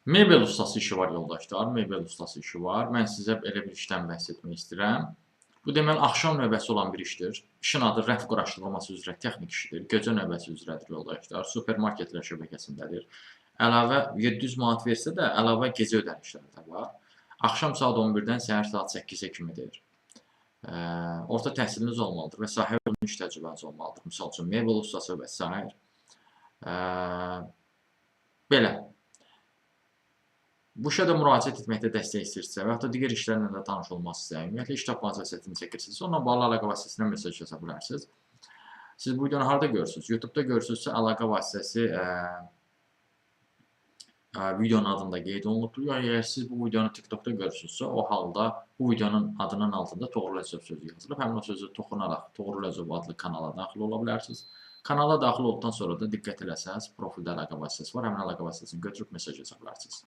Mebel ustası işi var yoldaşlar, mebel ustası işi var. Mən sizə belə bir işdən bəhs etmək istəyirəm. Bu deməli axşam növbəsi olan bir işdir. İşin adı rəf quraşdırılması üzrə texnik işidir. Gecə növbəsi üzrədir yoldaşlar. Supermarketlər şəbəkəsindədir. Əlavə 700 manat versə də əlavə gecə ödənişləri də var. Axşam saat 11-dən səhər saat 8-ə kimidir. Orta təhsiliniz olmalıdır və sahə uyğun iş təcrübəniz olmalıdır. Misal üçün mebel ustası və sair. Belə. Bu işə də müraciət etməkdə dəstək istəyirsinizsə və yaxud da digər işlərlə də tanış olmaq istəyirsinizsə, ümumiyyətlə iş tapmağa çətinlik çəkirsinizsə, onunla bağlı əlaqə vasitəsinə mesaj yaza bilərsiniz. Siz bu videonu harda görürsünüz? YouTube-da görürsünüzsə, əlaqə vasitəsi videonun adında qeyd olunubdur. Ya əgər siz bu videonu TikTokda görürsünüzsə, o halda bu videonun adının altında Toğrul Əcəb sözü yazılıb. Həmin o sözü toxunaraq Toğrul Əcəb adlı kanala daxil ola bilərsiniz. Kanala daxil olduqdan sonra da diqqət eləsəniz, profildə əlaqə vasitəsi var. Həmin əlaqə vasitəsini götürüb mesaj yaza bilərsiniz.